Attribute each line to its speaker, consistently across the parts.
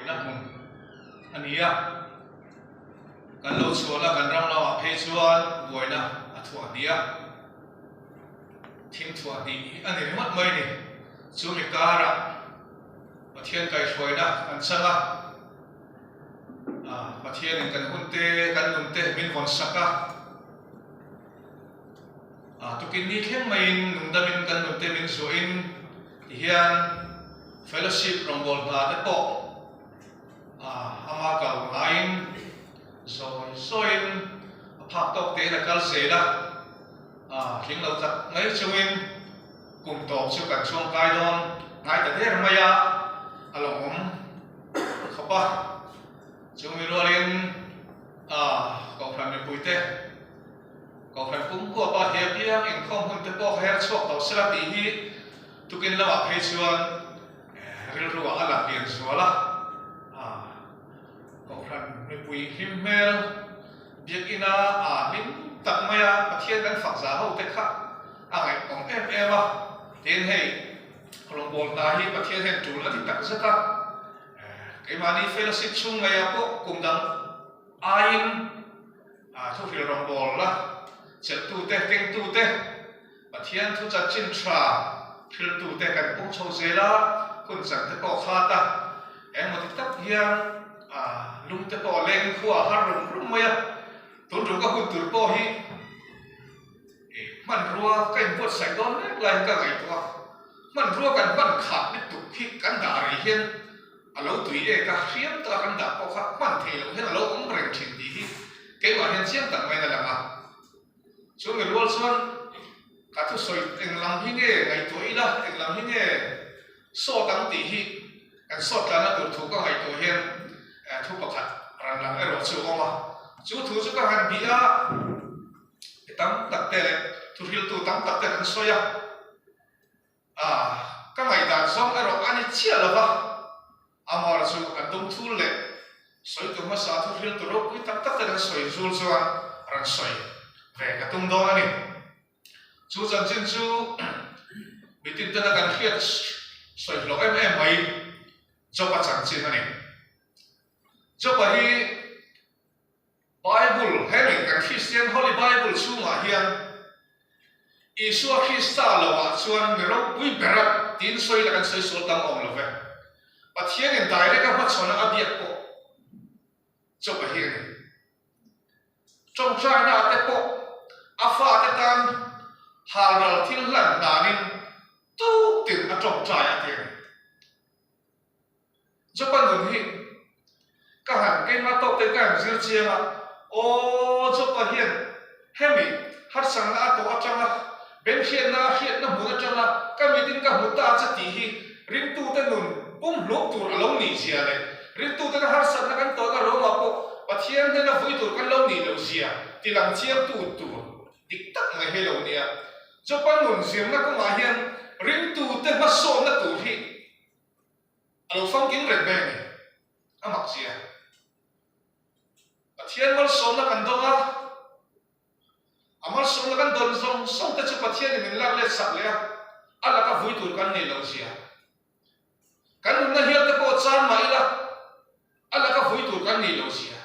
Speaker 1: Puina hmun a ni a, kan lo chhuahna kan ram lamah phei chuan buaina a thuah hnih a, thim thuah hnih hi a ni ringawt mai a ni. Chumi karah Pathian kaihhruaina kan chang a, Pathianin kan hunte kan nunte min vawn sak a, tukin ni thleng maiin nungdamin kan nunte min zuahin tihian fellowship rawngbâwl hna te pawh ama kal ngaiin zawi zawiin a phak tawk tein a kal zel a, tling lo tak mai chungin kum tawp chu kan chuangkai dawn ngai ta der mai a, a lawmawm khawp a. Chumi rualin Kohhran mipuite, Kohhran pumkuapa he piang inkhawm hun te pawh her chhuak tawh sela tih hi tukin lamah phei chuan rilru ah a lang lian zual a. Kohhran mipui hlim hmel biakina aa hlim tak mai a, Pathian kan fak za ho te kha a ngaihawm em em a. Tin hei rawngbâwl hna hi Pathian hian ṭul a ti tak zet a. Keimahni fellowship chhung ngeiah pawh kum dang aiin thuhril rawngbâwl la chelhtute, kengtute, Pathian thu chanchin tha hriltute kan pung chho zel a, hun chan te pawh khat a, engemaw ti tak hian lung te pawh a leng khua a har rum rum mai a, tun tum ka hun tur pawh hi hmanrua ka inbuatsaih dawn mek laiin ka ngaihtuah a. Hmanrua kan hman khat lutuk hi kan dah rei hian a lo tui ek a, hriam taka kan dah pawh kha hman theih loh hian a lo awm reng thin tih hi keimah hian chiang tak maiin a lang a. Chu mi rual chuan ka thusawi eng lam hi nge ngaihtuah ila, eng lam hi nge sawt ang tih hi kan sawt tlanna tur thu ka ngaihtuah hian thu pakhat ran lang erawh chu a awm a. Chu thu chu ka han bih a, mi tam tak te leh thuhriltu tam tak ten an sawi a. A, ka ngaihdan zawng erawh a ni chiah lo va, Amar chu an dum thul leh sawi tur hmasa thu hril tur ropui tak tak ten an sawi zul chuan rawn sawi ve ka tum dawn a ni. Chu chanchin chu mitin tena kan hriat sawi hlawh em em mai Job-a chanchin a ni. Job-a hi Bible, hemi kan Kristian Holy Bible chhungah hian Isua Krista lohah chuan mi ropui bera tiin sawi la kan sawi sual tam awm lo ve. Pathianin direct a hmachhawn a a biak pawh chawp a hi a ni. Tawngtaina ah te pawh a fate tan halral thil hlan hnanin tuk tin a tawngtai a ti a ni. Japan nun hi ka han keimah tawk te ka han zir chiang a, aw Japan hian hemi harsakna a tawh atanga benhriatna a hriatna hmun atanga ka mitin ka hmu ta che tih hi ringtute nun pumhlum tur a lo nih zia leh ringtute na harsakna kan tawhna ruangah pawh Pathian hnena vui tur kan lo nih loh zia tilang chiangtu tur dik tak mai hi a lo nia. Japan nun zirna kawngah hian ringtute hmasawnna tur hi A lo famkim reng mai a ni. A mak zia. Pathian malsawmna kan dawng a, a malsawmna kan dawn zawng zawng te chu Pathianin min lak let sak leh a, a laka vui tur kan nei lo zia. Kan nunna hial te pawh chan mah ila, a laka vui tur kan nei lo zia.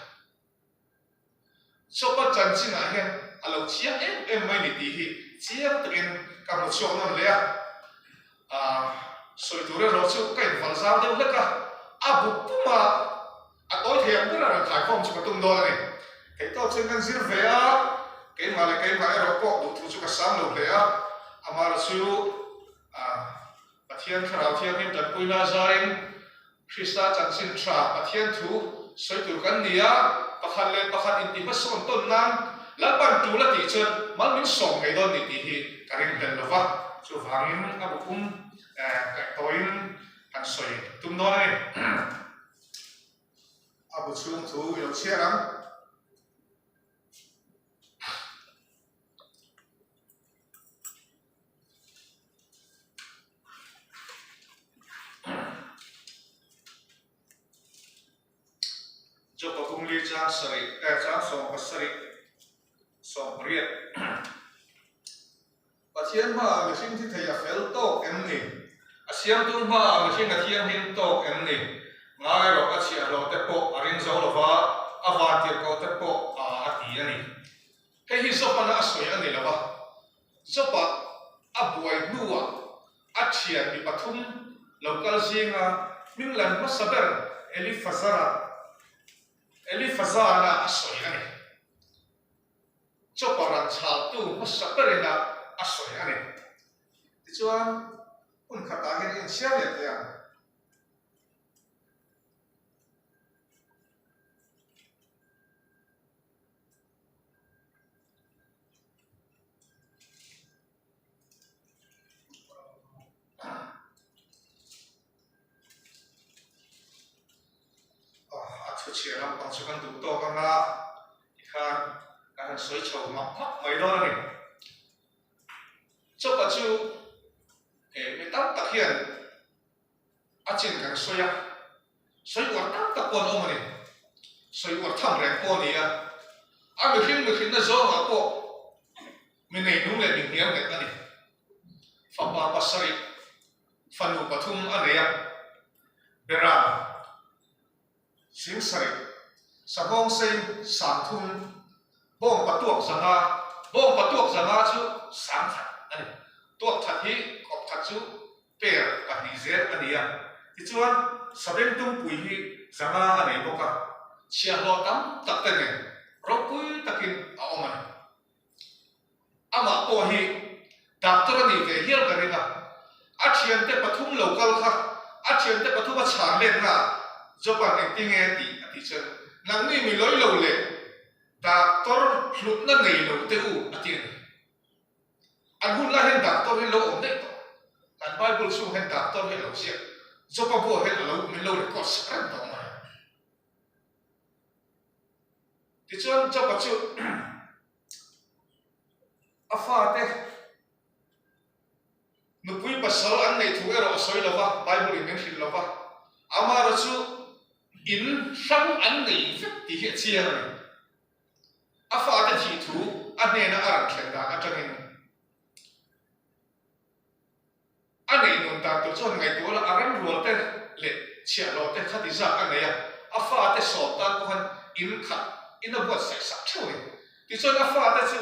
Speaker 1: Chawpa chanchinah hian a lo chiang em em mai ni tih hi chiang takin ka hmu chhuak nawn leh a. Sawi tur erawh chu ka invalh zau deuh hlek a, a bu pum a, a tawi thei ang ber a rawn thlaikhawm chu ka tum dawn a ni. Theihtawp chuan kan zir ve a, keimah leh keimah erawh pawh duhthu chu ka sam lo hle a, amaherawh chu Pathian Thlarau Thianghlim tanpuina zarin Krista chanchin tha Pathian thu sawi tur kan ni a, pakhat leh pakhat inti hmasawn tawn nan Lalpan tul a tih chuan mal min sawm ngei dawn ni tih hi ka ring hlel lo va, chuvangin a bu pum kaihtawiin han sawi tum dawn a ni. A bu chhung thu i lo chhiar ang. Job pumli chang sarih eh chang 17 18 Pathian hmaah mihring thi thei a fel tawk em ni? A siamtu hmaah mihring a thianghlim tawk em ni? Ngai rawh a chhiah. chhiahhlawhte pawh a ring zo lo va, a vantirhkohte pawh a a ti a ni. Hei hi Jopana a sawi a ni lo va, Jopa a buai hnuah a thian mi pathum lo kal zinga hming lan hmasa ber Elifazara, Elifazara a sawi a ni. Jopa ran chhaltu hmasa berin a a sawi a ni. Tichuan, hun khatah hian i inchhiar leh thei ang. A thu chhiar lampang chu kan duh tawk ang a, tikhan kan han sawi chho mak mak mai dawn a ni. Chawpa chu mi tam tak hian a chin kan sawi a, sawi uar tam tak pawh an awm a ni. Sawi uar tham reng pawh a ni a, a mihring mihrinna zawngah pawh mi neinung leh mi hniam nghet a ni. Fapa pasarih, fanu pathum a nei a, Beram, Singsarih, Sahawngsei, Sangthum, Bawngpa tuak zanga, Bawngpa tuak zanga chu sangkhat a ni. Tuak that hi kawp khat chu per pahnih zel a ni a. Tichuan, Sabengtumpui hi zanga a nei bawk a, chhiahhlawh tam tak te nen ropui takin a awm a ni. Amah pawh hi doctor a nih ve hial ka ring a, a thiante pathum lo kal kha a thiante pathum a chhan letna ah Job-a'n engtinge a tih a tih chuan nangni mi lawi lo leh doctor hlutna nei lo te u a ti a ni. An hun lai hian doctor hi lo awm daih tawh. Kan Bible chhungah hian doctor hi a lo ziak. Job-a buah hian a lo min lo record sak reng tawh mai a. Tichuan Job-a chu a fate nupui pasal an neih thu erawh a sawi lo va, Bible-in min hrilh lo va, amaherawh chu in hrang an nei vek tih hi a chiang a ni. A fate thih thu a hnena a rawn thlen dan atangin A neih nun dan tur chuan ngaihtuah la, a remrual te leh chhiahhlawh te khati zat a nei a, a fate sawm tan pawh khan in khat in a buatsaih sak theuh a ni. Tichuan a fate chu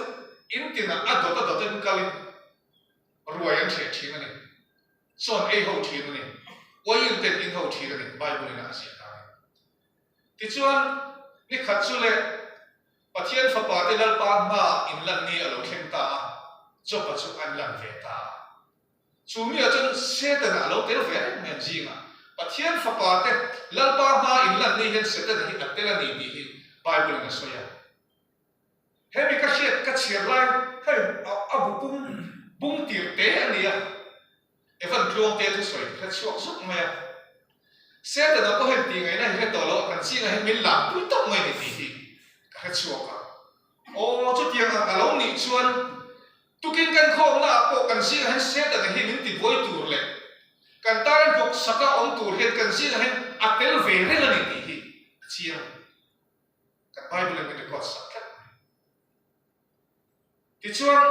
Speaker 1: in tinah a dawt a dawtin kalin ruai an hreh thin a ni, chawn ei ho thin a ni, uaiin ten in ho thin a ni, Bible in a ziah dan a ni. Tichuan ni khat chu leh Pathian Fapa te Lalpa hmaah inlan ni a lo thleng ta a, Job-a chu an lan ve ta a. Chu miah chuan Setana a lo tel ve reng mai an zingah. Pathian Fapa te Lalpa hmaa inlan ni hian Setana hi a tel a ni tih hi Bible-in a sawi a. Hemi ka hriat ka chhiar lai hei a bu pum bung tir te a ni a. Evan Tluangte thusawi ka hre chhuak zuk mai a. Setana pawh hian tih ngaihna hi hre tawh lo a, kan zingah hian min lam pui tawp mai a ni tih hi ka hre chhuak a. Aw, chutiang ang a lo nih chuan tukin kan khawmna ah pawh kan zingah hian Setana hi min tibuai tur leh kan tan bawk saka awm tur hian kan zingah hian a tel ve reng a ni tih hi a chiang. Kan Bible in min record sak tlat mai. Tichuan.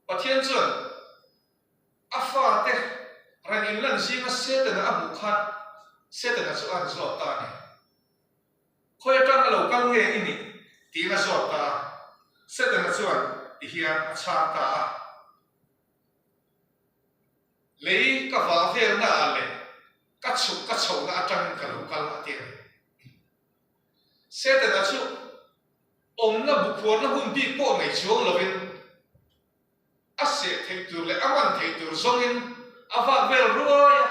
Speaker 1: Pathian chuan a fate rawn inlan zinga Setana a hmuh khan Setana chu a han zawt ta a ni. Khawi atang a lo kal nge i nih? tiin a zawt ta a. Setana chuan ti hian a chhang ta a, Lei ka vah velna ah leh ka chhuk ka chhohna atangin ka lo kal a ti a ni. Setana chu awmna bukhuarna hun bik pawh nei chuang lovin a seh theih tur leh a man theih tur zawngin a vak vel ruai a,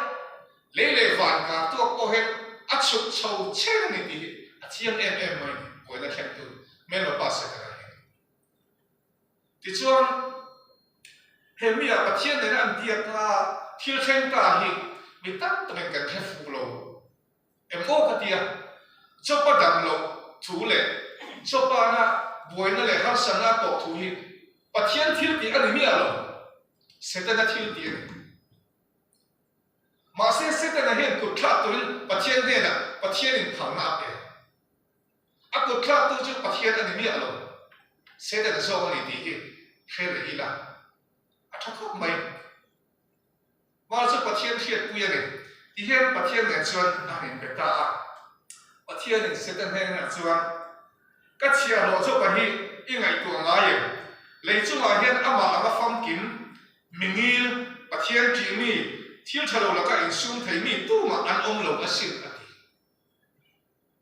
Speaker 1: lei leh van kar tuak pawh hian a chhuk chho chen a ni tih hi a chiang em em mai a ni, buaina thlengtu Hmelma Pa Setana hi. Tichuan, he mi ah Pathian nena an biakna thil thleng ta hi mi tam takin kan hre fuh lo. Emaw ka ti a, Job-a dam loh thu leh Job-ana buaina leh harsatna a tawh thu hi Pathian thil tih a ni miah lo, Setana thil tih a ni. Mahse, Setana hian kut thlak turin Pathian hnenah Pathianin phalna a pe. A kut thlaktu chu Pathian a ni miah lo, Setana zawk a ni tih hi hre leh ila a tha khawp mai. Hmar chu Pathian hriatpui a ni. Tihian Pathian nen chuan a han inbe ta a. Pathianin Satan hnenah chuan, Ka chhiahhlawh Joba hi i ngaihtuah ngai em? Lei chungah hian amah anga famkim, mingil, Pathian ṭih mi, thil ṭha lo laka insum thei mi tumah an awm lo asin, a ti.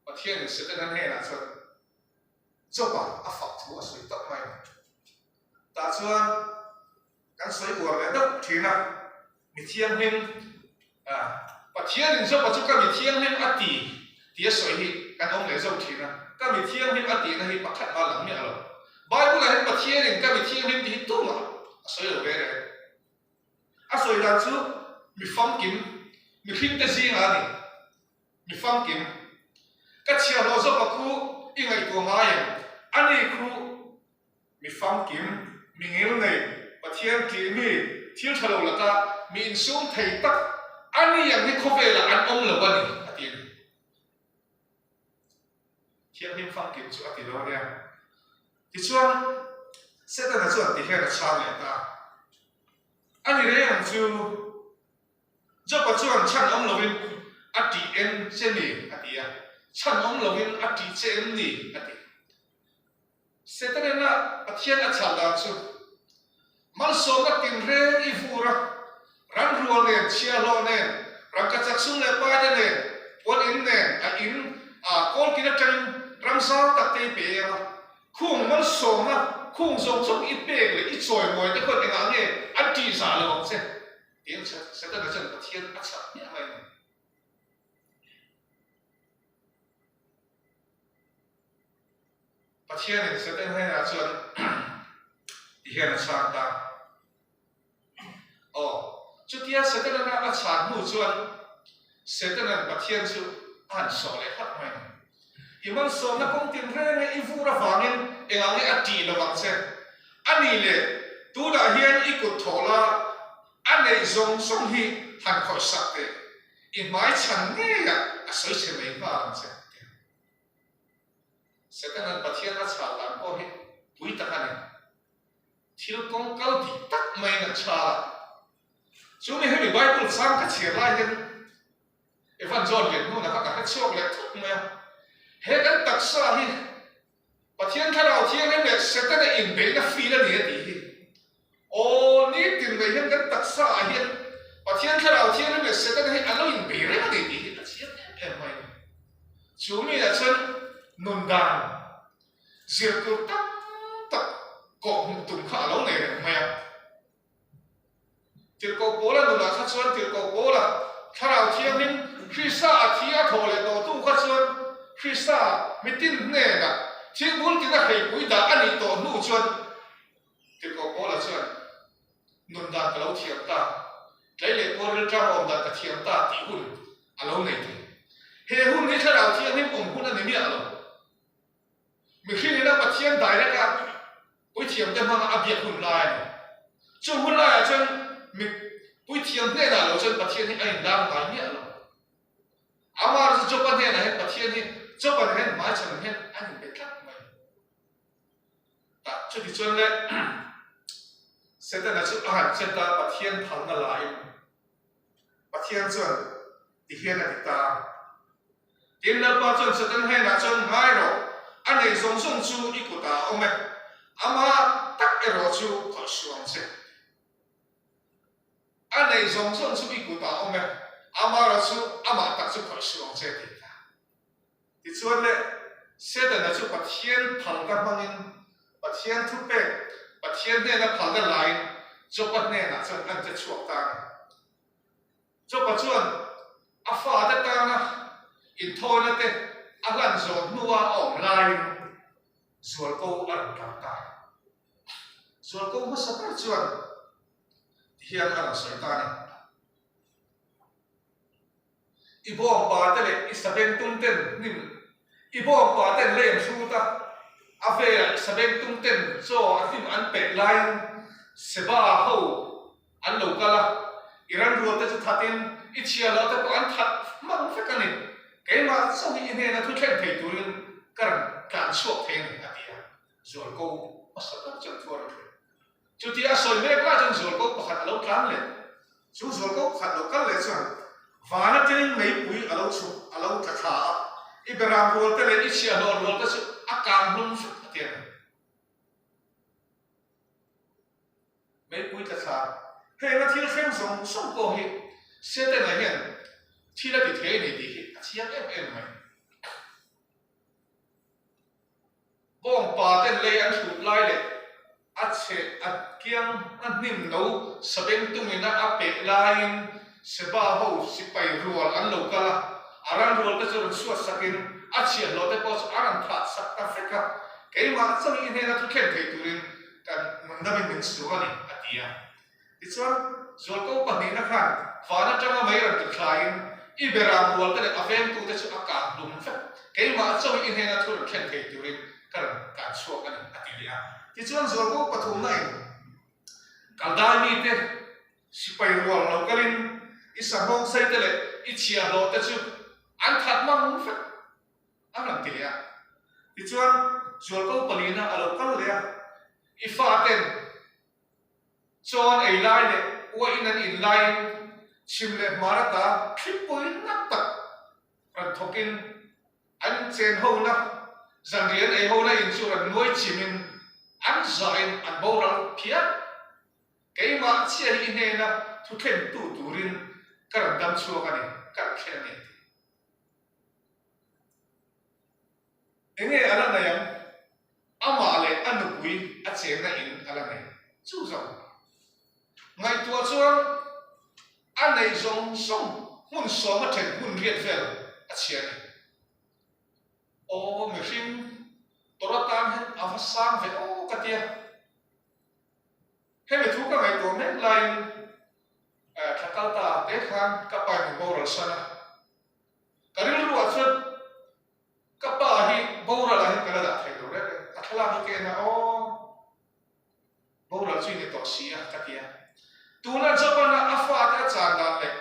Speaker 1: Pathianin Setana hnenah chuan Joba a fak thu a sawi tawp mai a ni. Tah chuan kan sawi uar leh deuh thin a, mi thianghlim, Pathianin Joba chu ka mi thianghlim a ti tih a sawi hi kan awm leh zauh thin a, ka mi thianghlim a tihna hi pakhat mah lang miah lo. Bible-ah hian Pathianin ka mi thianghlim tih hi tumah a sawi lo ve reng. A sawi dan chu mi famkim, mihringte zingah a ni. Mi famkim, ka chhiahhlawh zawk a khu i ngaihtuah ngai em? Ani khu mi famkim, mi ngilnei, Pathian ṭih mi, thil ṭha lo laka mi insum thei tak ani ang hi khawvelah an awm lo a ni, a ti a ni. Thianghlim famkim chu a ti lo ania. Tichuan, Setana chuan ti hian a chhang leh ta a, A ni reng ang chu. Job-a chuan chhan awm lovin a tih em che ni? a ti a. Chhan awm lovin a tih che em ni? a ti. Setana Pathian a chhal dan chu malsawmna tinreng i vur a, ranrual nen, chhiahhlawh nen, rangkachak sum leh paite nen, puan in nen, a in a kawlkin atangin ram zau tak te i pe em a. Khung malsawmna khung zawng zawng i pek leh i chawimawi te khuan engah nge an tihzah lo ang che? Tin, Setana chuan Pathian a chhak hmiah mai a ni. Pathianin Setana hnenah chuan ti hian a chhang ta. Aw, chutia Setana a chhan hnu chuan Setana'n Pathian chu a han sawh leh hlak mai a ni. I malsawmna kawng tinreng leh i vur avangin engah nge a tih lo ang che? A nih leh, tunah hian i kut thawh la, a neih zawng zawng hi han khawih sak teh. I hmai chhan ngeiah a sawi chhe mai nghal ang che, ti a. Setana'n Pathian a chhal dan pawh hi pui tak a ni. Thil kawng kal dik tak maiin a chhal a. Chu mi hemi Bible chang ka chhiar lai hian Evan John lian hnuna kha ka hre chhuak leh thut mai a. He kan taksa hi Pathian Thlarau Thianghlim leh Setana inbeihna fil a ni a tih hi. Aw, nitin mai hian kan taksa ah hian Pathian Thlarau Thianghlim leh Setana hi an lo inbei reng a ni tih hi a chiang em em mai a ni. Chu mi ah chuan nun dan zir tur tam tak kawhhmuh tum kha a lo nei reng mai a. Tirhkoh Paula nunah kha chuan Tirhkoh Paula Thlarau Thianghlim Krista a thi a thawh leh tawhtu kha chuan Krista mitin hnenah thil bul tina hreipui dah a nih tawh hnu chuan Tirhkoh Paula chuan nun dan ka lo thiam ta, tlei leh puar rilṭam awm dan ka thiam ta tih hun a lo nei thei. He hun hi Thlarau Thianghlim awm hun a ni miah lo. Mihring ina Pathian direct a puithiamte hmanga a biak hun lai a ni. Chu hun laiah chuan mi puithiam hnenah lo chuan Pathian hi a inlar ngai miah lo. Amah chu Job-a hnenah hian Pathian hi Job-a nen hian hmaichhan hian an inbe tlat mai. Tah chuti chuan le Setana chu a han chet a, Pathian phalna laiin Pathian chuan ti hian a ti ta a. Tin, Lalpa chuan Satan hnenah chuan, Ngai rawh, a neih zawng zawng chu i kutah a awm e, amah tak erawh chu khawih suh ang che. A neih zawng zawng chu i kutah a awm e, amah erawh chu amah tak chu khawih suh ang che, ti ta. Tichuan le, Setana chu Pathian phalna hmangin, Pathian thupek, Pathian hnena phalna laiin Joba hnenah chuan an che chhuak ta a ni. Joba chuan a fate tana inthawina te a hlan zawh hnua a awm laiin zualko a rawn tlang ta. Zualko hmasa ber chuan tihian a rawn sawi ta a ni. I bawngpa te leh i sabengtung ten hnim I bawngpa ten lei an hrut a, a velah i sabengtung ten chaw a hnim an peih laiin Seba ho an lo kal a, i ranrual te chu thatin i chhia loh te pawh an that hmang vek a ni. Keimah chauh hi i hnena thu thlen thei turin ka rawn tlan chhuak thei a ni, a ti a. Zualko hmasa tak chuan thu a rawn hrilh. Chutia a sawi mek lai chuan zualko pakhat a lo tlan leh. Chu zualko pakhat lo kal leh chuan. Van atangin meipui a lo chhuk, a lo tla thla a, i beram rual te leh i chhiahhlawh rual te chu a kang hlum vek a ti a ni. Meipui tla thla. Heng a thil thleng zawng zawng pawh hi Setana hian thil a ti thei a ni tih hi a chiang em em mai. Bawngpa ten lei an hrut lai leh a chhe a kiang a hnim no sabeng tungin a a peh laiin Seba ho sipai rual an lo kal a, a ran rual te chu rawn chhuat sakin a chhiahhlawh te pawh chu a rawn thah sak ta vek a, keimah chauhin i hnena thu thlen thei turin kan nundamin min suak a ni, a ti a. Tichuan, zualko pahnihna khan van atanga mei rawn ti thlaiin i beram rualte leh a vengtute chu a kang hlum vek. Keimah chauhin i hnena thu rawn thlen thei turin ka rawn kan chhuak a ni, a ti leh a. Tichuan, zualko pathumna in Kaldai mite sipai rual lo kalin i sahnawngsaite leh i chhiahhlawhte chu an that mang vek a rawn ti leh a. Tichuan, zualko palina a lo kal leh a, i faten Chaw an ei lai leh uain an in laiin chhim leh hmar ata thlipui nak tak rawn thawkin an chen hona, zanriah an ei hona in chu rawn nuai chimin an zahin an boral phiat. Keimah chiah hi i hnena thu thlentu turin ka rawn dam chhuak a ni, ka rawn thlen a ni a ti. Enge a la nei ang? Amah leh a nupui a chenna in a la nei. Chu zawng ngaihtuah chuan a neih zawng zawng hmun sawma then hmun riat vel a chhia a ni. Aw mihring tawrh atan hian a va sang ve aw ka tia. Hemi thu ka ngaihtuah mek laiin thla kal ta te khan ka pa in min boral san a. Ka rilruah chuan Ka pa hi boral ah hian ka la dah thei lo reng reng, a thlalak hi ka en a aw, boral chu i ni tawh si a ka ti a. Tuna Japan a a fate a chan dan leh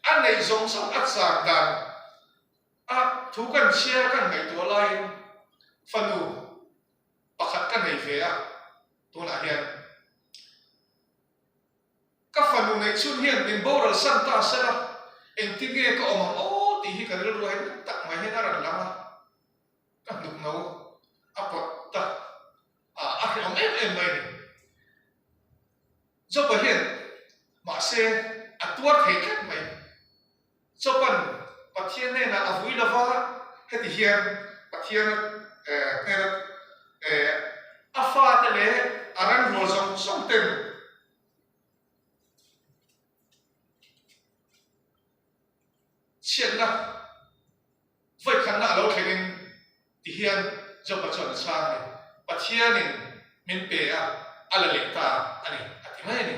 Speaker 1: a neih zawng zawng a chan dan a thu kan chhiar kan ngaihtuah laiin fanu pakhat ka nei ve a tunah hian. Ka fanu neih chhun hian min boral san ta sela, engtin nge ka awm ang aw tih hi ka rilru a heng tak mai hian a rawn lang a, ka hnuk no a pawt ta a, a hrehawm em em mai a ni. Job-a hian mahse a tuar thei tlat mai. Job-a'n Pathian hnenah a vui lova, heti hian Pathian hnena a fate leh a ranrual zawng zawng ten Chhiatna vawikhatna a lo thlengin ti hian Job-a chuan a chhang a ni. Pathianin min pe a, a la leh ta a ni, a ti mai a ni.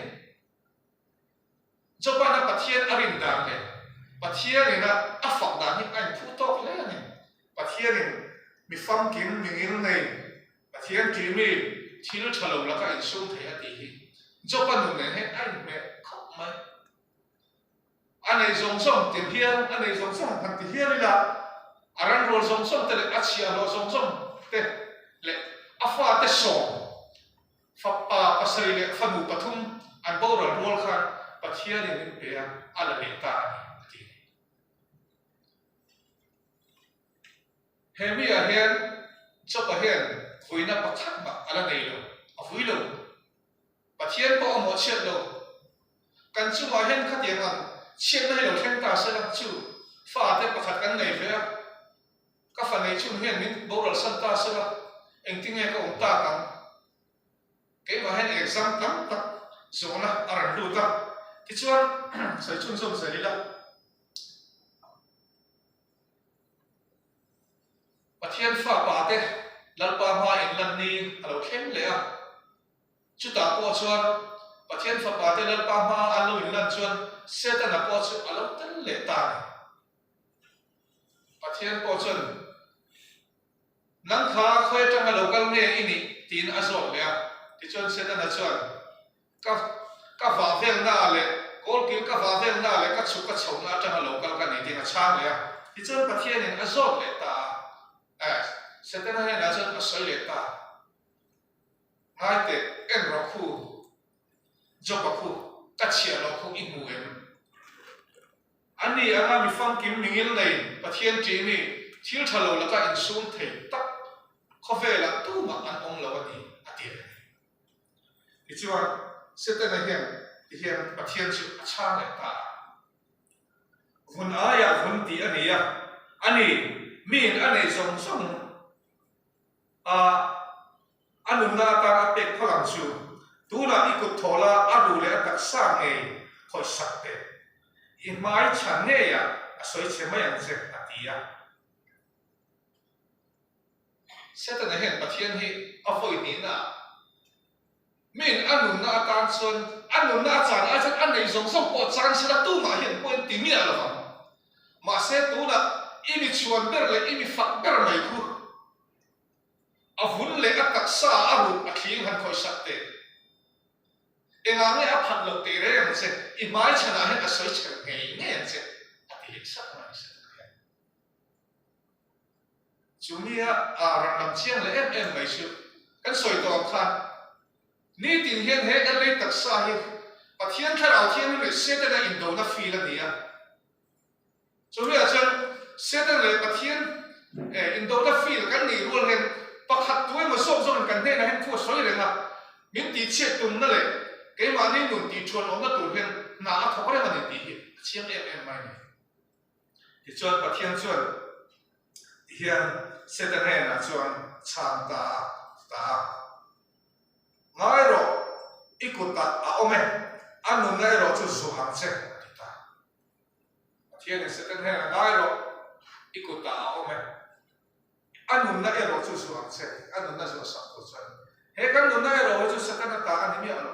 Speaker 1: Job-a'n a Pathian a rin dan leh Pathianin a a fak dan hi a inphu tawk hle a ni. Pathianin mi famkim, mi ngilnei, Pathian tih mi thil tha lo laka insum thei a tih hi Job-a nun nen hian a inhmeh khawp mai. A nei zawng zawng ti hial, a nei zawng zawng han ti hial ila, a ranrual zawng zawng te leh a chhiahhlawh zawng zawng te leh a fate sawm, fapa pasarih leh fanu pathum an boral rual khan Pathianin min pe a, a la leh ta a ni, a ti. He mi-ah hian Job-a hian vuina pakhat mah a la nei lo, a vui lo. Pathian pawh a mawh chhiat lo. Kan chungah hian khatiang ang chhiatna hi lo thleng ta se la, chu fate pakhat kan nei ve a, ka fa nei chhun hian min boral san ta se la, engtinge ka awm tak ang? Keimah hian exam tam tak zawhna a rawn lut a, tichuan sawi chhunzawm zel ila. Pathian fa pate Lalpa hma inlan ni a lo thleng leh a. Chutah pawh chuan Pathian fapa te Lalpa hma an lo inlan chuan Setana pawh chu a lo tel leh ta a ni. Pathian pawh chuan, Nang kha khawi atanga lo kal nge i nih? tiin a zawt leh a. Tichuan Setana chuan, Ka ka vah velna leh kawlkil ka vah velna leh ka chhuk ka chhohna atanga lo kal ka ni tiin a chhang leh a. Tichuan Pathianin a zawt leh ta a. Setana hnenah chuan a sawi leh ta a. Ngai teh, en rawh khu, Job-a khu, ka chhiah loh khu i hmu em? A ni anga mi famkim mingil nei Pathian ṭih mi thil ṭha lo laka insum thei tak khawvelah tumah an awm lo a ni, a ti a ni. Tichuan, Setana hian tihian Pathian chu a chhang leh ta a. Vun aiah vun tih a ni a, a ni, miin a nei zawng zawng a, a nunna atan a pek phal ang chu. Tunah i kut thaw la, a ru leh a taksa ngei khawihsak teh. I hmai chhan ngeiah a sawi chhe mai ang che, a ti a. Setana hian Pathian hi a vawi hnihnaah miin a nunna atan chuan a nunna a chan ai chuan a neih zawng zawng pawh chan sela tumah hian pawhin ti miah lo vang. Mahse tunah i mi chhuan ber leh i mi fak ber mai khu a vun leh a taksa a ruh a thling han khawihsak teh. Engah nge a phat loh teh reng ang che, i hmai chhanah hian a sawi chher ngei ngei ang che a ti leh sak mai Setana hian. Chu nia a rawn lam chiang leh em em mai chu kan sawi tawh ang khan nitin hian he kan lei taksa hi Pathian Thlarau Thianghlim leh Setana indona feel a ni a. Chu miah chuan Satan leh Pathian indona feel kan nih rual hian pakhat tu emaw zawk zawkin kan hnenah hian thu a sawi reng a, min tihchhiat tumna leh keimahni nun tihṭhuan awmna tur hian hna a thawk reng a ni tih hi a chiang em em mai a ni. Tichuan Pathian chuan tihian Satan hnenah chuan chhang ta a ti ta a, Ngai rawh, i kutah a awm e, a nunna erawh chu zuah ang che, a ti ta. Pathianin Satan hnenah ngai rawh, i kutah a awm e, a nunna erawh chu zuah ang che, a nunna zuah sak tur chuan he kan nunna erawh hi chu Satana ta a ni miah lo.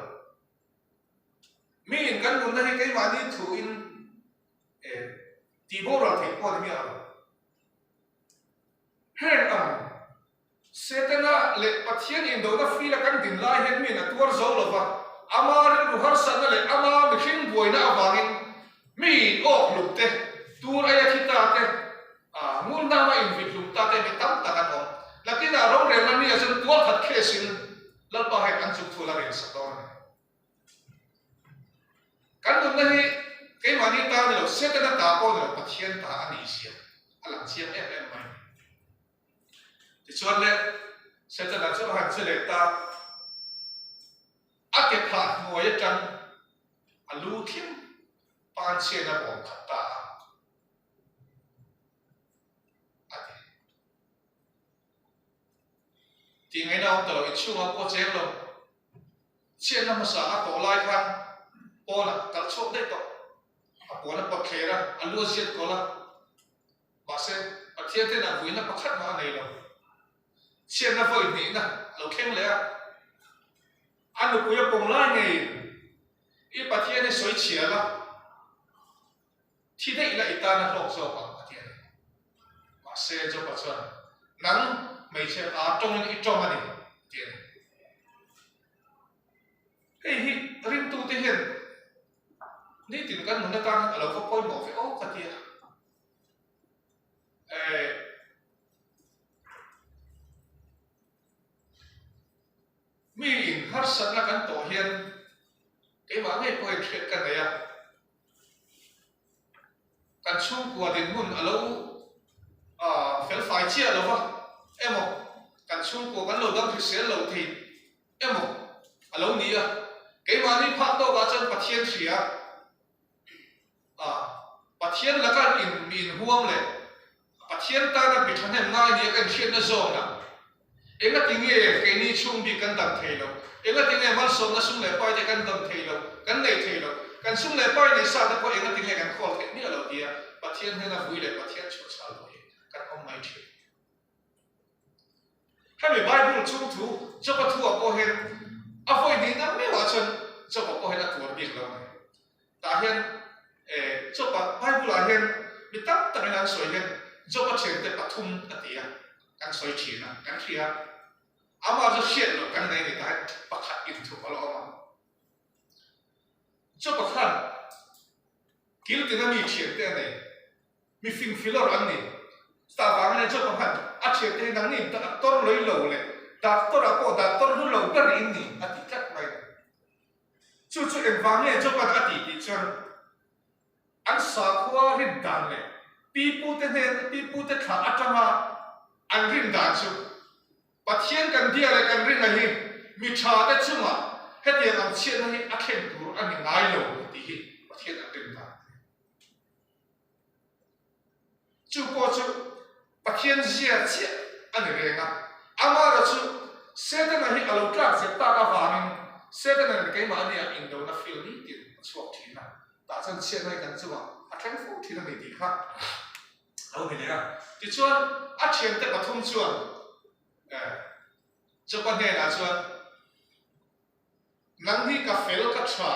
Speaker 1: Miin kan nunna hi keimahni thuin E, tih boral theih pawh a ni miah lo. Heng ang, Setana leh Pathian indona fila kan din lai hian miin a tuar zo lo va, ama rilru harsatna leh ama mihring buaina avangin mi awk hlum te, tur aia thi ta te, ngun hnama invit hlum ta te mi tam tak an awm. Nakinah rorelna nia chuan tualkhat case in Lalpa hian an chungthu la rel sak dawn a ni. Kan nunna hi keimahni ta ni lo, Setana ta pawh ni lo, Pathian ta a nih zia a lang chiang em em mai. Tichuan le, Setana chu a han che leh ta, a ke phah hnuai atang a lu thleng pan chhian a bawm khat ta a, a ti. Tih ngaihna awm ta lo, inchhungah pawh cheng lo. Chhiatna hmasa a tawh lai khan pawnah kal chhuak daih tawh. A puan a pawt thler a, a lu a ziat kawl a. Mahse, Pathian hnenah vuina pakhat mah a nei lo. Chhiatna vawi hnihna a lo thleng leh a. A nupui a pawm lai ngeiin, I Pathian hi sawi chhia la, thi daih la i tan a hlawk zawk ang, a ti a ni. Mahse, Job-a chuan, Nang hmeichhe aa tawngin i tawng a ni, a ti a ni. Hei hi ringtute hian nitin kan nun atan hian a lo va pawimawh ve aw ka ti a. Eh, mi in harsatna kan tawh hian keimah ngei pawhin hriat ka nei a. Kan chhungkua dinhmun a lo felfai chiah lo va emaw, kan chhungkua kan lo dam hrisel lo thei emaw a lo ni a, keimahni phak tawkah chuan Pathian hria a, Pathian laka in mi inhuam leh Pathian tana mi thahnem ngai nia ka inhriatna zawnah engati nge keini chhung bik kan dam thei loh? Engati nge malsawmna sum leh pai te kan dam thei loh, kan nei thei loh? Kan sum leh pai nei sa te pawh engati nge kan khawl theih miah loh tia Pathian hnena vui leh Pathian chhuahchhal pawh hi kan awm mai thin. Hemi Bible chung thu Job-a thu-ah pawh hian a vawi hnihna meuhah chuan Job-a pawh hian a tuar bik lo a ni. Tah hian Job-a Bible-ah hian mi tam takin an sawi hian Job-a thiante pathum a ti a, kan sawi thin a, kan hria a. Amah chu hriat loh kan nei a ni, tah hian pakhat inthup a la awm a. Job-a khan kil tina mi thiante a nei, mi fingfilawr an ni. Chutah vangin a Job-a khan a thiante hi nangni doctor lawih lo leh doctor-ah pawh doctor hlu lo ber in ni a ti tlat mai. Chu chu engvang nge Job-a'n a tih tih chuan? An sakhua rin dan leh pipute hnen pipute thlah atanga an rin dan chu Pathian kan bia leh kan rinna hi mi tha te chungah hetiang ang chhiatna hi a thlen tur a ni ngai lo tih hi Pathian an rin dan a ni. Chu pawh chu Pathian zia chiah a ni reng a, amaherawh chu Setana hi a lo tlak zet tak avangin Setana nen keimahni ah indona fil nitin a chhuak thin a, tah chuan chhiatna hi kan chungah a thleng fo thin a ni tih kha a lo ni leh a. Tichuan a thiante pathum chuan Jopa hnenah chuan, Nang hi ka fel ka tha,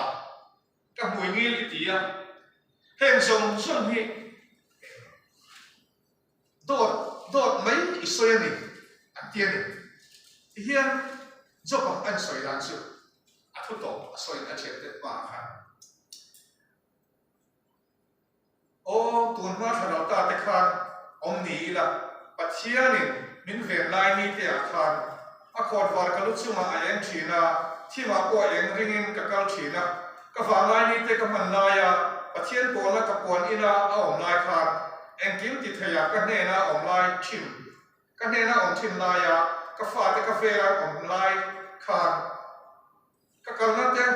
Speaker 1: ka hmui ngil i ti a, heng zawng zawng hi dawt dawt mai i sawi a ni an ti a ni. Tihian Job-a a insawi dan chu a thu tawp a sawiin a thiante hmaah khan. Aw, tun hma thla lo ta te khan awm ni ila, Pathianin min ven lai ni te ah khan a khawt var ka lu chungah a eng thin a, thimah pawh a eng ringin ka kal thin a, ka vanglai ni te ka hman laia Pathian pawlna ka puan ina a awm lai khan engkim ti theiah ka hnena awm lai thin, ka hnena awm thin laia ka fate ka vela awm lai khan ka kalna te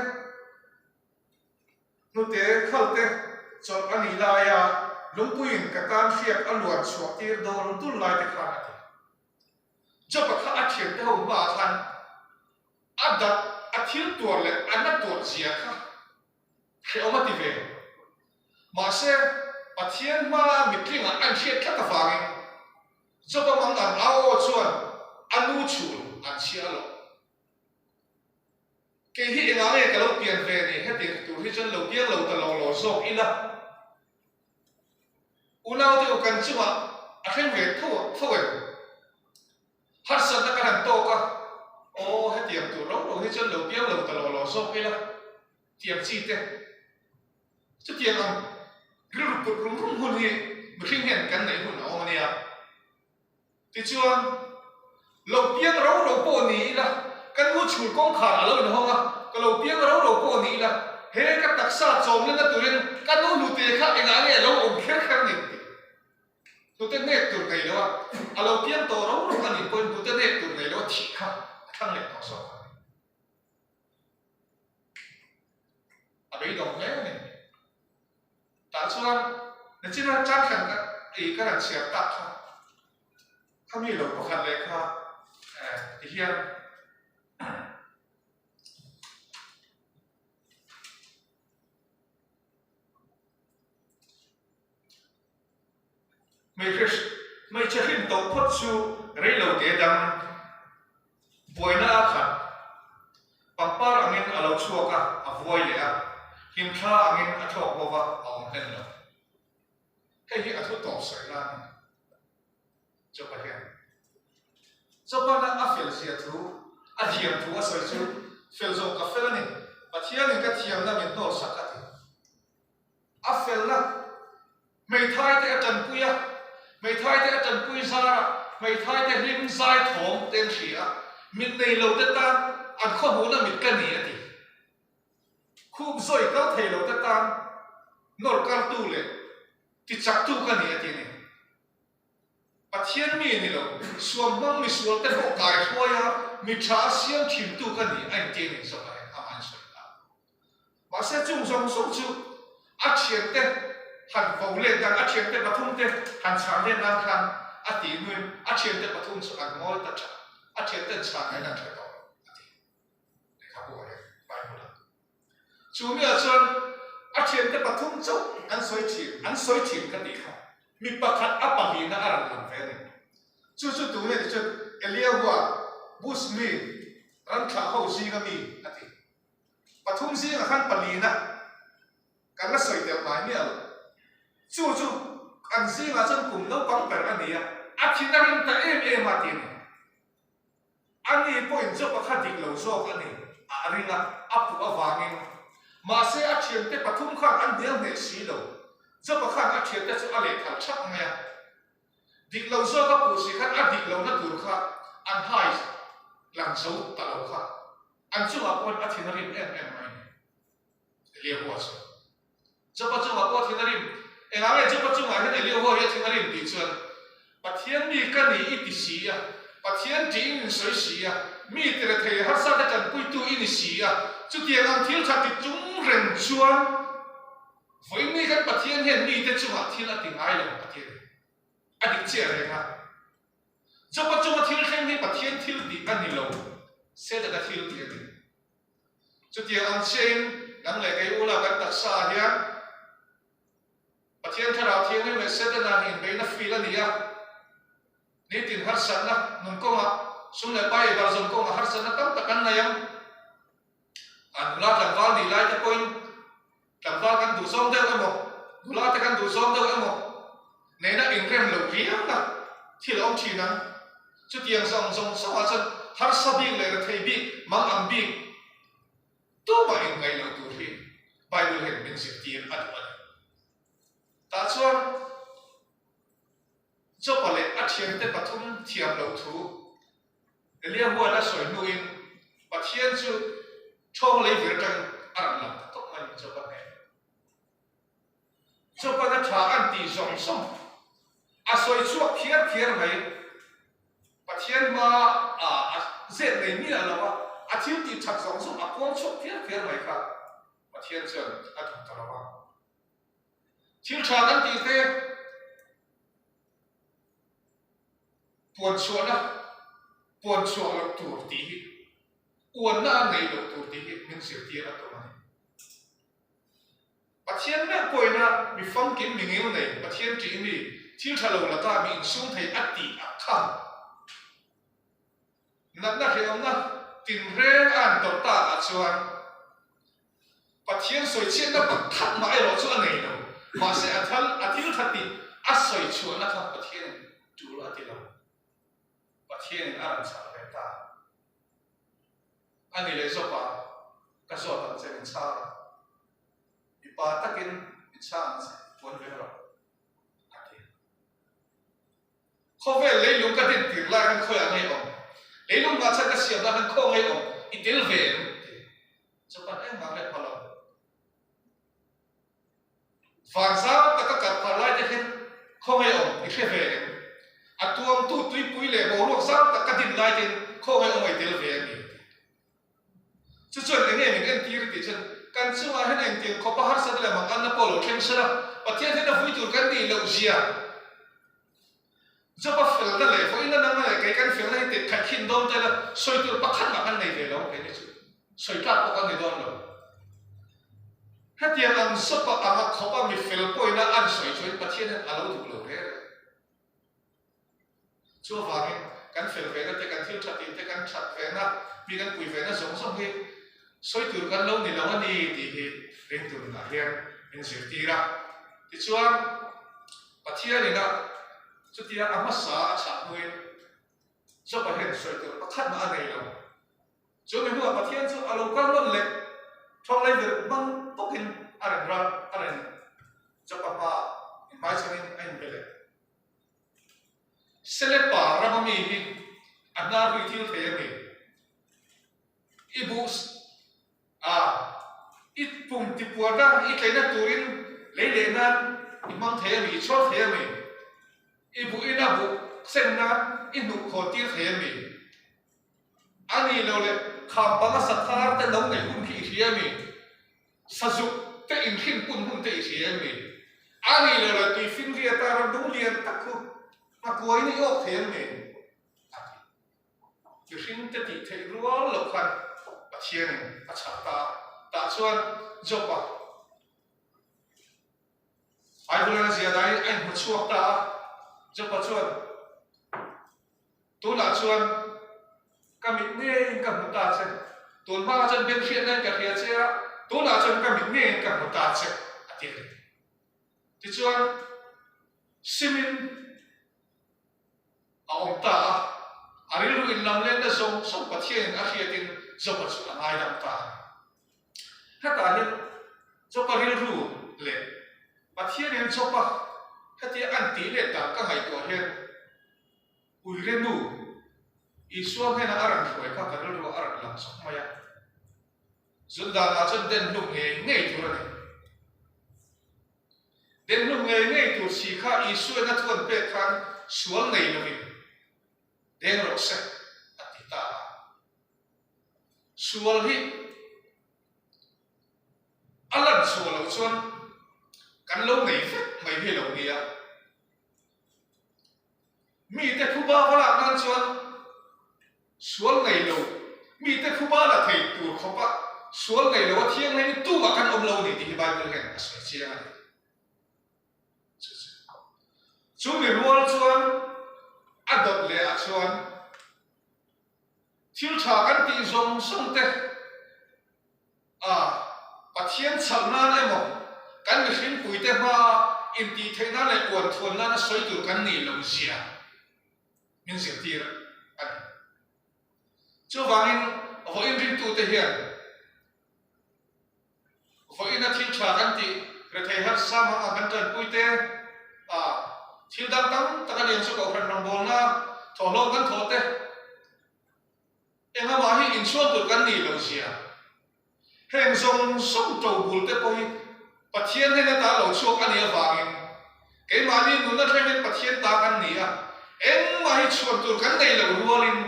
Speaker 1: Hnute khalte chawlh a nih laia lungpuiin ka tan hriak a luan chhuah tir dawl dul lai te khan a ti. Job-a kha a thiante ho hmaah khan a dat a thil tuar leh a na tuar zia kha hrehawm a ti ve. Mahse, Pathian hmaa mitlingah a inhriat tlat avangin Job-a mang ang au aw chuan a nu chhul an chhia a lawh. Kei hi engah nge ka lo pian ve ni? Hetiang tur hi chuan lo piang lo ta lo lo zawk ila. Unaute u kan chungah a thleng ve tho tho em? Harsatna kan han tawk a, aw hetiang tur ro ro hi chuan lo piang lo ta lo lo zawk ila tiang chi te. Chutiang ang rilru put rum rum hun hi mihring hian kan neih hun a awm a nia. Tichuan, lo piang ro ro pawh ni ila, ka nu chhul kawngkhar a lo inhawng a, ka lo piang ro ro pawh ni ila, he ka taksa chawmlena turin ka nu hlute kha engah nge a lo awm kher kher ni? tih hnute hnek tur nei lo a, a lo piang tawh ro ro a nih pawhin hnute hnek tur nei lo a thih kha a thlang leh tawh zawk a ni. A beidawng hle a ni. Tah chuan nachina changthlan ka ei ka rawn chhiar tak kha, khami lo pakhat leh kha ti hian Hmeichhe hrim tawh phawt chu reilo te dang buaina a khat. Pangpar angin a lo chhuak a, a vuai leh a, hlimthla angin a thlawk bo va, a awm hlen lo. Hei hi a thu tawp sawi nan a ni. Jopa hian Jopana a fel zia thu, a thiam thu a sawi chu, Fel zawk ka fel a ni, Pathianin ka thiamna min hnawl sak a ti. A felna hmeithai te a tanpui a, hmeithai te a tanpui zar a, hmeithai te hlim zai thawm te an hria a, mit nei lo te tan an khawhmuhna mit ka ni a ti. Khup zawi kal thei lo te tan nawr kartu leh tichaktu ka ni a ti a ni. Pathian mi ni lo, suam hmang misual te pawh kai hruai a, mi tha a siam thintu ka ni a inti a ni zawk a heng amah in sawi ta. Mahse chung zawng zawng chu a thiante han vo let nan, a thiante pathum te han chhan let nan khan a tih hnuin a thiante pathum chu an ngawi ta tha, a thiante an chhan ngaiin an hre tawh lo a ti. Lehkhabu ah hian Bible ah. Chu miah chuan a thiante pathum chauh an sawi thin, an sawi thin ka tih kha mi pakhat a pahlihna a rawn lang ve a ni. Chu chu tunge ti chuan Eliahua Bus mi ram thlah ho zinga mi a ti. Pathum zingah khan palina kan la sawi tel ngai miah lo. Chu chu an zingah chuan kum naupang ber a ni a, a thin a rim ta em em a ti a ni. Ani pawhin chaw pakhat dik lo zawk a ni a ring a, a puh avangin. Mahse a thiante pathum khan an hnial hneh si lo. Chaw pakhat a thiante chu a lehkhalh thap mai a. Dik lo zawk a puh si khan a dik lohna tur kha an hai lang zo ta lo kha. An chungah pawhin a thin a rim em em mai a ni. Eliahua chu. Joba chungah pawh thin a rim. Engah nge Joba chungah hian Elihu hi a thin a rim tih chuan, Pathian mi ka ni i ti si a, Pathian ṭih in in sawi si a, mi tire thei harsa te ṭanpuitu i ni si a, chutiang ang thil ṭha ti chung reng chuan vawiin kan Pathian hian mite chungah thil a ti ngai lo a ti a ni. A dik chiah reng a. Joba chunga thil thleng hi Pathian thil tih a ni lo, Setana thil tih a ni. Chutiang ang chiahin nang leh kei ula kan taksa ah hian Pathian Thlarau Thianghlim leh Setana hi inbeihna fil a ni a. Nitin harsatna nun kawngah, sum leh pai bar zawn kawngah harsatna tam tak kan nei ang. A nula tlangval nih lai te pawhin tlangval kan duh zawng deuh emaw, nula te kan duh zawng deuh emaw nena inrem loh riauna thil a awm thin ang. Chutiang zawng zawng zawngah chuan harsa bik leh rethei bik, mang ang bik tumah inngaih loh tur hi Bible hian min zirtir a duh a ni. Tah chuan Jopa leh a thiante pathum thiam loh thu Elia huan a sawi hnuin Pathian chu ṭhawng lei vir aṭangin a rawn lang ta tawp mai Jopa hnenah. Jopa'n a ṭha an tih zawng zawng a sawi chhuak phiar phiar mai. Pathian hma ah a zet nei miah lo a, a thil tih ṭhat zawng zawng a puang chhuak phiar phiar mai kha Pathian chuan a duh ta lo a. Thil ṭha kan tih te Puan chhuahna, puan chhuah loh tur tih hi, uanna a neih loh tur tih hi min zirtir a tum a ni. Pathian meuh pawhina mi famkim mi ngil nei, Pathian ṭih mi, thil ṭha lo laka mi insum thei a tih a kha. Natna hrehawmna tinreng a an tawrh takah chuan Pathian sawi chhiatna pakhat mah erawh chu a nei lo. Mahse a thal, a thil tha tih a sawi chhuahna kha Pathianin tul a ti lo. Pathianin a rawn chhah ve ta. A ni leh zawk a, ka zawt ang che min chhang rawh. Mipa takin min chhang ang che, puan ve rawh, a ti. Khawvel leilung ka din tir lai khan khawiah ngei awm? Leilung ngahchhan ka siam lai khan khaw ngei awm? I tel ve em? Ti. Chuan engmah ka hma lo. Van zau taka kal phar lai te hian khaw ngei awm i hre ve em? A tuamtu tuipui leh boruak zau tak ka din lai te hian khaw ngei awm a i tel ve em? Ti. Chu chuan eng nge min entir tih chuan kan chungah hian engtiang khawpa harsatna leh manganna pawh lo thleng sela, Pathian hian a vui tur kan nih loh zia Job-a felna leh vawiina nangna leh kei kan felna hi teh khaih khin dawn ta ila sawi tur pakhat mah kan nei ve lo kei ni chu sawi tlak pawh kan ni dawn lo. Hetiang ang Job-a anga khawpa mi fel pawhina an sawi chuan Pathian hian a lo duh lo reng reng. Chuvangin kan fel vena te, kan thil that tih te, kan that vena, mi kan pui vena zawng zawng hi sawi tur kan lo ni lo a ni tih hi ringtu nunah hian min zirtir a. Tichuan, Pathian ina chutia a hmasa a chhah hnuin Job-a hian sawi tur pakhat mah a nei lo. Chu mi hnuah Pathian chu a lo kal nawn leh thawng lei vir hmang bawkin a rawn ral a rawn Job-a hmaah inhmaichhanin a inbe leh. Selepa rama mi hi a hnar hui thil thei a ni. I buh a, i pum tipuarna i tleina turin lei leh nan i hmang thei a mi, i chhawr thei a mi? I buh ina buh seng nan i hnuk khawn tir thei a mi? A ni lo leh kham panga sathar te no neih hun khi i hria a mi? Sazuk te inhrin pun hun te i hria em ni? A ni lo le tui finriata ram dung lian tak khu hmakuain i awk thei em ni? A ti. Mihring te tih theih rual loh khan Pathianin a chhah ta a. Tah chuan Job-a Bible-in a ziah dahin a inhmu chhuak ta a. Job-a chuan, Tunah chuan ka mit ngeiin ka hmu ta che, tun hmaah chuan beng hriatnain ka hria che a, tunah chuan ka mit ngeiin ka hmu ta che, a ti a ni. Tichuan, simin a awm ta a, a rilru inlamlenna zawng zawng Pathianin a hriatin Joba chu a ngaidam ta a ni. Hetah hian Joba rilru leh Pathianin Joba hetia an tih let dan ka ngaihtuah hian, Uire nu, Isua hnena a rawn hruai kha ka rilru a rawn lang chawk mai a. Zun danah chuan den hlum ngei ngei tur a ni. Denhlum ngei ngei tur si kha Isuain a thuan pek khan sual nei lovin deng rawh se a ti ta a. Sual hi a lan chhuah loh chuan kan lo nei vek mai hi lo nia. Mite phuba va lak nan chuan sual nei lo, mite phuba la thei tur khawpa sual nei lo a thianghlim hi tumah kan awm lo a ni tih hi Bible hian a sawi chiang a ni. Chu chu. Chu mi rual chuan a dawt leh ah chuan thil tha kan tih zawng zawng te a Pathian chhalh nan emaw kan mihringpui te hma intih theih nan leh uan thuan nana sawi tur kan nih loh zia min zirtir a ni. Chuvangin vawiin ringtute hian Vawiina thil tha kan tih rethei harsa hmang ang kan tanpui te a, thil dang tam tak a ni ang chu Kohhran rawngbawlna thawhlawm kan thawh te engah mah hi inchhuang tur kan nih loh zia. Heng zawng zawng to bul te pawh hi Pathian hnen ata lo chhuak a nih avangin keimahni nunna thlengin Pathian ta kan ni a, engmah hi chhuan tur kan nei loh rualin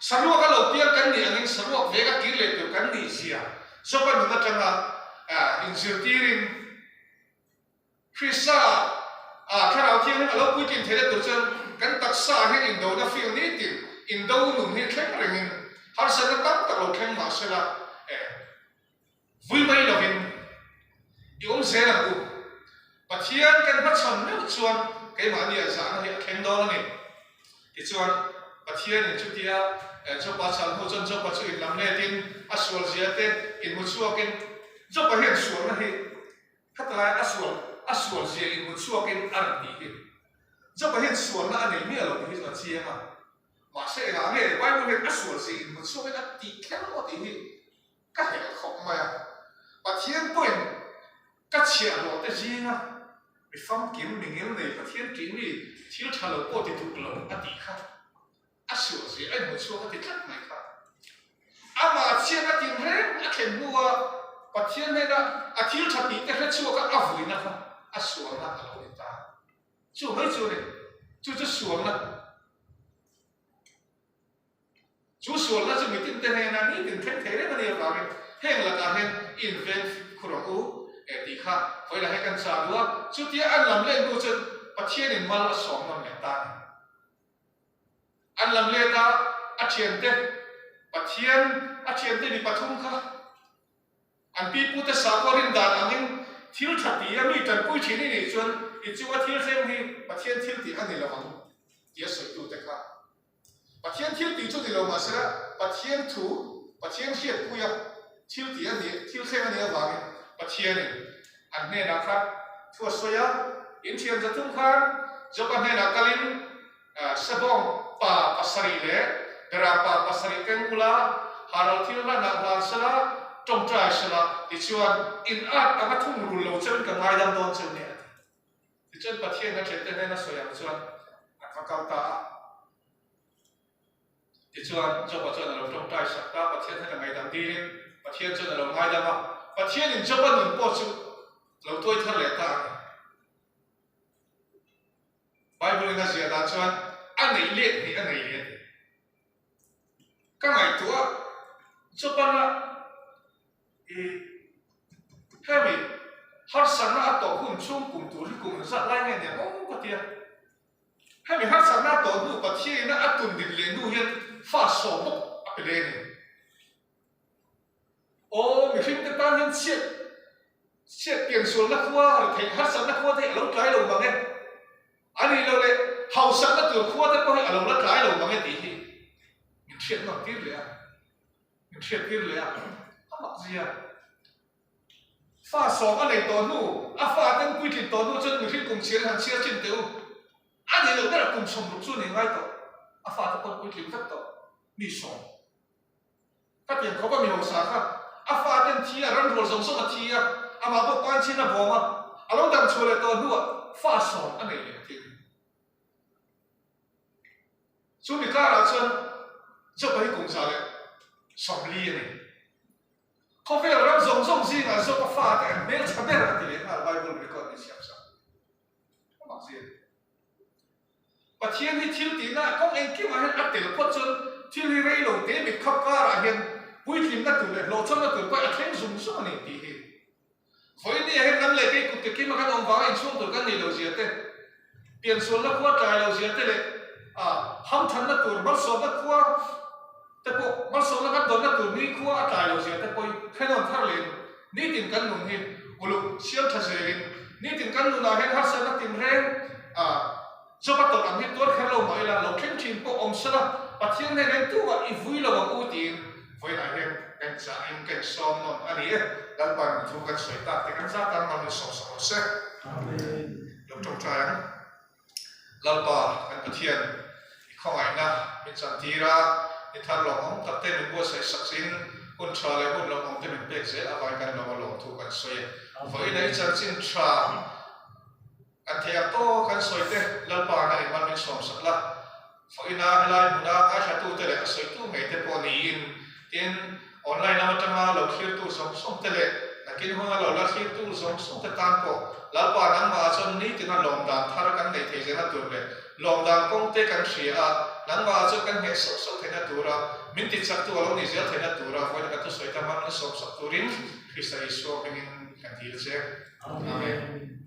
Speaker 1: saruak a lo piang kan nih angin saruak vek a kir leh tur kan nih zia Joba nun atanga inzirtirin Krista ah Thlarau Thianghlim a lo puitlin theihna tur chuan kan taksa ah hian indona field nitin indo nun hi thleng rengin harsatna tam tak lo thleng mah sela eh Vui mai lovin i awm zel ang u. Pathian kan hmachhawn meuh chuan keimahni ah zahna hi a thleng dawn a ni. Tichuan, Pathianin chutia Jopa chhan hnu chuan Jopa chu inlam letin a sual zia te inhmu chhuakin Jopa hian sualna hi khatlai a sual a sual zia inhmu chhuakin a rawn tih hi. Jopa hian sualna a nei miah lo tih hi chu a chiang a. Mahse engah nge Bible hian a sual zia inhmu chhuakin a tih kher maw tih hi Ka helh khawp mai a, Pathian pawhin ka chhiahhlawh te zinga mi famkim, mi ngil nei Pathian tih mi thil tha lo pawh ti tuk lo a tih kha a sual zia a inhmu chhuak a ti tlat mai kha. Amah chian a tin reng a thlen hnu a Pathian hnena a thil tha tih te hre chhuak a a vuina kha a sualna a lo ni ta. Chu mai chu a ni, chu chu sualna. Chu sualna chu mitin te hnena nitin thleng thei reng a nih avangin heng lakah hian i inveng khur ang u eh tih kha vawilah hian kan chah duh a, chutia an lam let hnu chuan Pathianin mal a sawm ngam leh ta a ni. An lam let a, a thiante Pathian a thiante mi pathum kha an pi pute sakhaw rin dan angin thil tha ti a mi tanpui thin i nih chuan i chunga thil thleng hi Pathian thil tih a ni lo ang tia sawitute kha Pathian thil tih chu ni lo mahsela Pathian thu, Pathian hriatpuia thil tih a nih, thil thleng a nih avangin Pathianin an hnenah khan thu a sawi a. In thian zathum khan Joba hnenah kalin Sebawng pa pasarih leh Bera pa pasarih keng ula, Haral thil hlanah hlan sela, tawngtai sela, tichuan in at anga thungrul lo cheuin ka ngaidam dawn cheu nia a ti. Tichuan Pathian a thiante hnena sawi ang chuan an va kal ta a. Tichuan Joba chuan a lo tawngtai sak ta, Pathian hnena ngaihdam dilin Pathian chuan a lo ngaidam a. Pathianin Joba nun pawh chu lo tuai thar leh ta a ni. Bible-in a ziah dan chuan a neih let hnih a nei leh a ti. Ka ngaihtuah Joba-na I hemi harsatna a tawh hun chhung kum tur hi kum zat lai nge nia maw ka tia. Hemi harsatna a tawh hnu Pathianina a tun din leh hnu hian fa sawm bawk a pe leh a ni. Aw mihring te tan hian chhiat chhiat piansualna khua retheih harsatna khua te hi a lo tlai lo mang e. A nih loh leh hausakna tur khua te pawh hi a lo la tlai lo mang e tih hi min hriat nawm tir leh a. Min hriattir leh a, a mak zia. Fa sawm a nei tawh hnu, a fa ten puitlin tawh hnu chuan mihring kum chhiar han chhiar chin teh u. A nih loh berah kum 60 chu a nei ngai tawh. A fate pawn puitling vek tawh, mi sawm. Khatiang khawpa mi hausa kha a fa ten thi a, ran rual zawng zawng a thi a, amah pawh pan chin a bawm a, a lo dam chhuah leh tawh hnuah fa sawm a nei leh a ti a ni. Chu mi karah chuan Job-a hi kum 140 a ni. Khawvel ram zawng zawng zingah Job-a fate an hmeltha ber a ti leh nghal Bible record ni siam sak. Pathian hi thil tihna kawng engkimah hian a tel phawt chuan thil hi rei lo te mit khap karah hian puitlinna tur leh hlawhchhamna tur pawh a thleng zung zung a ni tih hi. Vawinia hian nang leh kei kut ke kima kan awm vanga inchhung tur kan nei lo zia te, piansualna khua tlai lo zia te leh hamthanna tur malsawmna khua te pawh malsawmna kan dawnna tur ni khua a tlai lo zia te pawhin thlenawn thar leh nitin kan nun hi uluk siam tha zelin nitin kan nunah hian harsatna tinreng Job a tawrh ang hi tuar kher lo mah ila, lo thleng thin pawh awm sela, Pathian hnenah hian tumah i vui lo ang u tiin vawiinah hian kan chahin kan sawm nawn a ni e. Lalpa'n thu kan sawi tak te kan zat ang rawn insawm sak rawh se.
Speaker 2: Amen.
Speaker 1: Lo tawngtai ang. Lalpa kan Pathian i khawngaihna min chantir a, i thar lawmawm tak te min buatsaih sak chin hun tha leh hun lawmawm te min pek zel avangin kan lawm a lawmthu kan sawi e. Vawiinah i chanchin tha Kan thei ang tawk kan sawi te Lalpa na engmal min sawm sak la, Fawina helai hmuna ngaithlatute leh a sawitu ngei te pawh niin, tin, online lam atanga lo thlirtu zawng zawng te leh nakin huna lo la thlirtu zawng zawng te tan pawh Lalpa nangmah chuan nitina lawm dan thar kan nei thei zelna tur leh lawm dan kawng te kan hria a, nangmah chuan kan ngheh sauh sauh theihna tura min tichaktu a lo ni zel theihna tura Fawina kan thusawi tama min sawm sak turin Krista Isua hmingin kan dil che.
Speaker 2: Amen.